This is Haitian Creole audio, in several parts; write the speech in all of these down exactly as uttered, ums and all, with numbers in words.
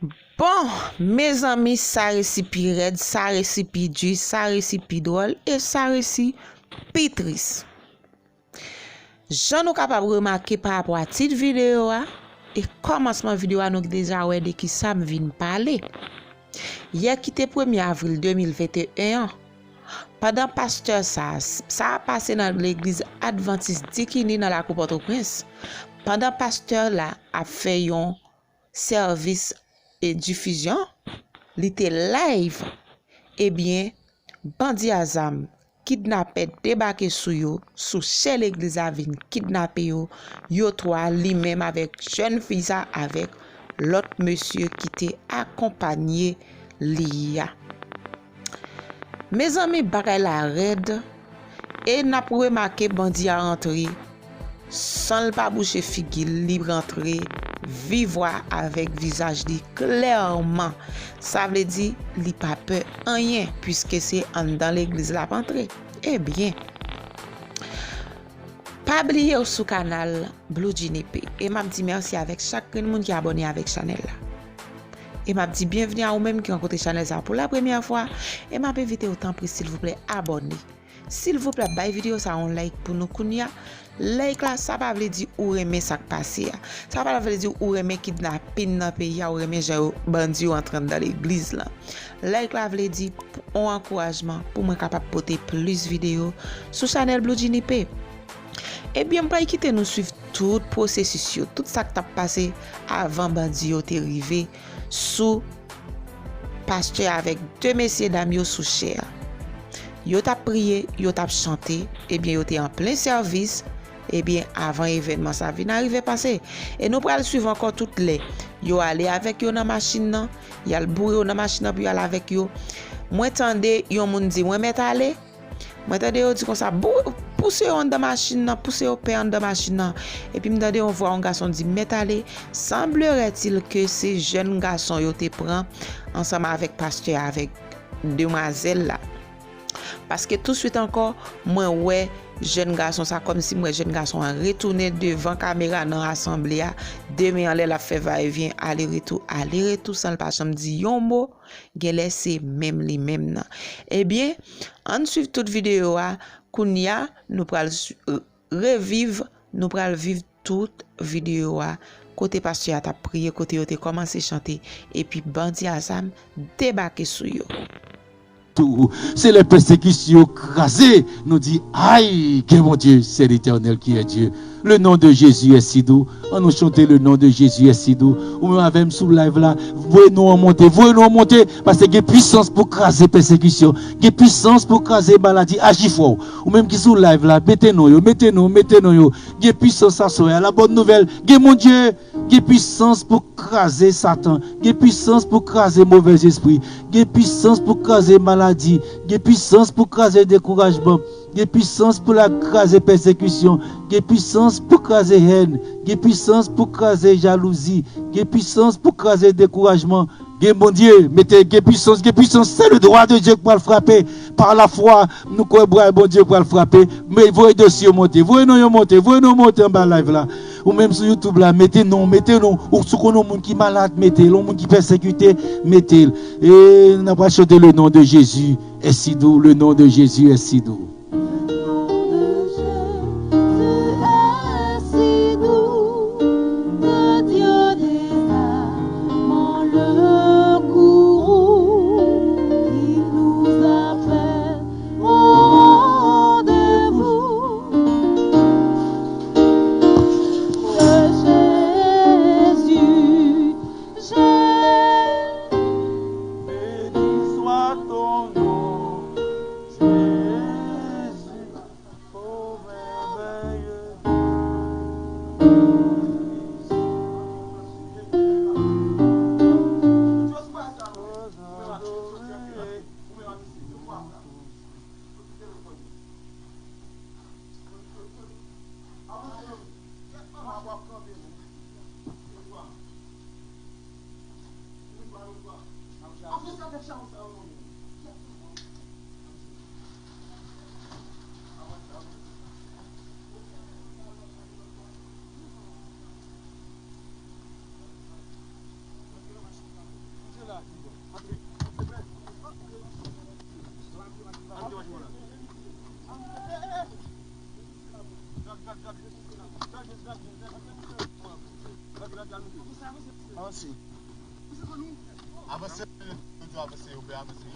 Bon, mezanmi, sa resi pi rèd, sa resi pi di, sa resi pi dwòl e sa resi pi tris. Jan nou kapab remake pa rapò a tit videyo a e kòmansman videyo a, nou deja wè de ki sa m vin pale. Yè ki te premye avril de mil venteyen an, pandan pastè sa, sa a pase nan legliz Advantis Dikini nan lakou Pòtoprens. Pandan pastè la ap fè yon sèvis e difizyon, li te live. Ebyen, bandi a zam, kidnapè debake sou yo, sou chè legliz la vin kidnape yo, yo twa, li menm avèk jèn fi sa, avèk lòt mesye ki te akonpanye li a. Mezanmi, bagay la rèd, e n ap remake bandi a rantre san l pa bouche figi l, li rantre vivwa avèk vizaj li klèman. Sa vle di, li pa pè anyen, piske se anndan legliz l ap antre. Ebyen, pa bliye w sou kanal Blue Genie P. E m ap di mèsi avèk chak grenn moun ki abòne avèk chanèl la. E m ap di byenvni a ou menm ki rankontre chanèl sa pou la premyè fwa. E m ap envite w, tanpri, silvouplè, abòne. Silvouplè, bay videyo sa yon like pou nou kounye a. Like la, sa pa vle di ou renmen sa k pase a. Sa pa vle di ou renmen kidnapin nan peyi a, ou renmen jan yo, bandi yo antre anndan legliz lan. Like la vle di p-, yon ankourajman pou mwen kapab pote plis videyo sou chanèl Blue Genie P. Ebyen, m pral kite nou swiv tout pwosesis yo, tout sa k t ap pase avan bandi yo te rive sou pastè avèk de mesyedam yo sou chè a. Yo t ap priye, yo t ap chante, ebyen, yo te an plen sèvis, ebyen, avan evènman sa vin arive pase. E nou pral swiv ankò tout lè yo ale avèk yo nan machin nan, y al boure yo nan machin nan pou y al avèk yo. Mwen tande yon moun di, "Mwen mèt ale." Mwen tande yo di konsa, "Bou-, pouse yo anndan machin nan, pouse yo pè anndan machin nan." Epi m tande yon vwa yon gason di, "Mèt ale." Semblerait-il que se jèn gason yo te pran ansanm avèk pastè a, avèk demwazèl la. Paske touswit ankò, mwen wè jèn gason sa, kòmsi m wè jèn gason an retounen devan kamera nan asanble a, de men anlè, l ap fè vayevyen, ale retou, ale retou, san l pa janm di yon mo. Genlè se menm li menm nan. Ebyen, ann swiv tout videyo a. Kounye a, nou pral s-, reviv, nou pral viv tout videyo a, kote pastè a t ap priye, kote yo te kòmanse chante, epi bandi a zam debake sou yo. Tou, se lè pèsekisyon yo kraze, nou di, ay, gen Bondye, c'est l'Éternel qui est Dieu. Le nom de Jésus est si doux. Ann nou chante le nom de Jésus est si doux. Ou menm avè m sou live la, voye non an monte, voye non an monte, paske gen pwisans pou kraze pèsekisyon, gen pwisans pou kraze maladi, aji fò. Ou menm ki sou live la, mete non yo, mete non, mete non yo. Gen pwisans aswè a, la bòn nouvèl, gen Bondye, gen pwisans pou kraze Satan, gen pwisans pou kraze movèzespri, gen pwisans pou kraze maladi, gen pwisans pou kraze dekourajman. Gen pwisans pou l al kraze pèsekisyon. Gen pwisans pou kraze hèn. Gen pwisans pou kraze jalouzi. Gen pwisans pou kraze dekourajman. Gen Bondye, mete gen pwisans, gen pwisans. Se le dwa de Dye k pral frape. Pa lafwa, nou kwè bra Bondye pral frape. Men voye dosye yo monte. Voye non yo monte. Voye non monte anba live la. Ou menm sou YouTube la, mete non, mete non. Ou si w konnen yon moun ki malad, mete l. Yon moun ki pèsekite, mete l. E n ap pral chante le nom de Jésus est si doux, le nom de Jésus est si doux. Le nom de Jésus est si doux, que Dieu désarmant le courroux, il nous appelle au rendez-vous. Que Jésus, Jésus, béni soit ton nom. Jésus, ô merveilleux Dieu. Avanse, avanse, avanse.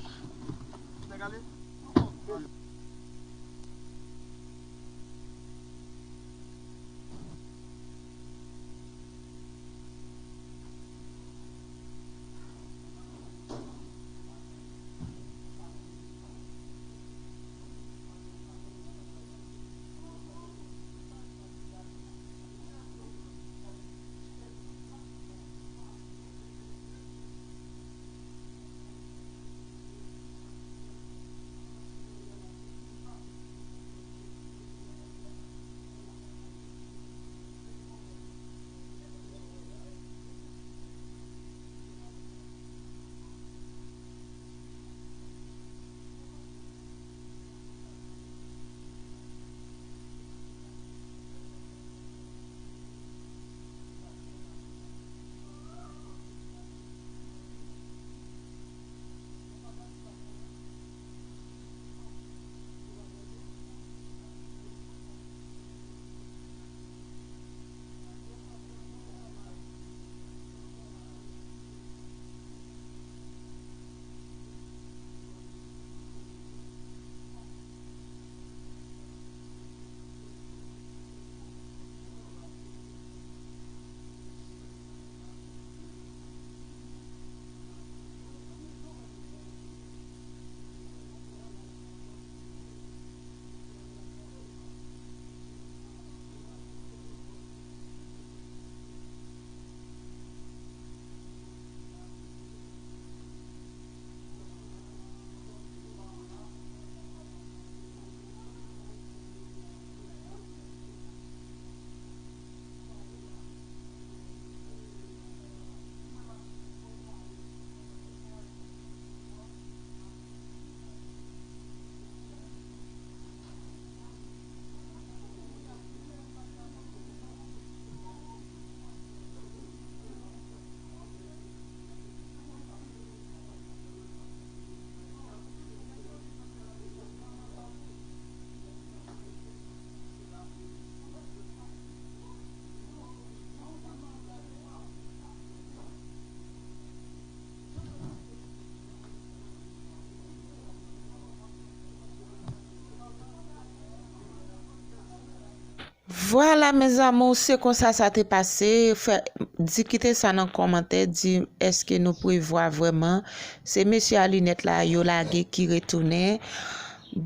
Vwala, mes amours, se konsa sa te pase. Fè, di, kite sa nan kòmantè, di èske nou prevwa vrèman se mesye a linèt la yo lage ki retounen.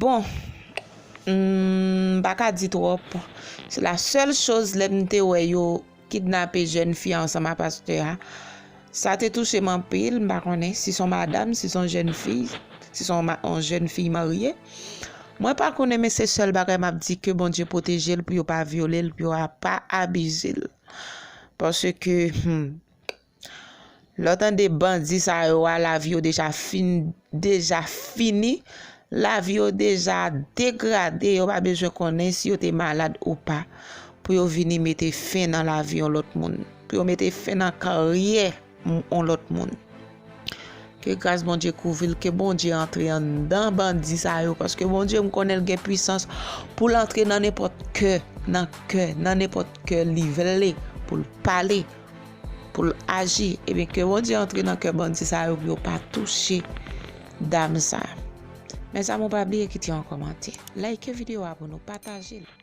Bon, m pa ka di twòp. Se la sèl choz, lè m te wè yo kidnape jèn fi a ansanm a pastè a. Sa te touche m anpil, m pa konnen si se yon madanm, si se yon jèn fi, si se yon ma-, yon jèn fi marye. Mwen pa konnen, men se sèl bagay m ap di, ke Bondye pwoteje l pou yo pa vyole l, pou yo a-, pa abize l. Paske, hmm, lè w tande bandi sa yo a, lavi yo deja fin, deja fini, lavi yo deja degrade, yo pa bezwen konnen si yo te malad ou pa, pou yo vini mete fen nan lavi yon lòt moun, pou yo mete fen nan karyè m-, yon lòt moun. Ke gras Bondye kouvri l, ke Bondye antre anndan bandi sa yo, paske Bondye, m konnen l gen pwisans pou l antre nan nenpòt kè, nan kè, nan nenpòt kè li vle, pou l pale, pou l aji. Ebyen, ke Bondye antre nan kè bandi sa yo pou yo pa touche dam sa. Mes amours, pa bliye kite yon kòmantè. Like videyo a pou nou, pataje l.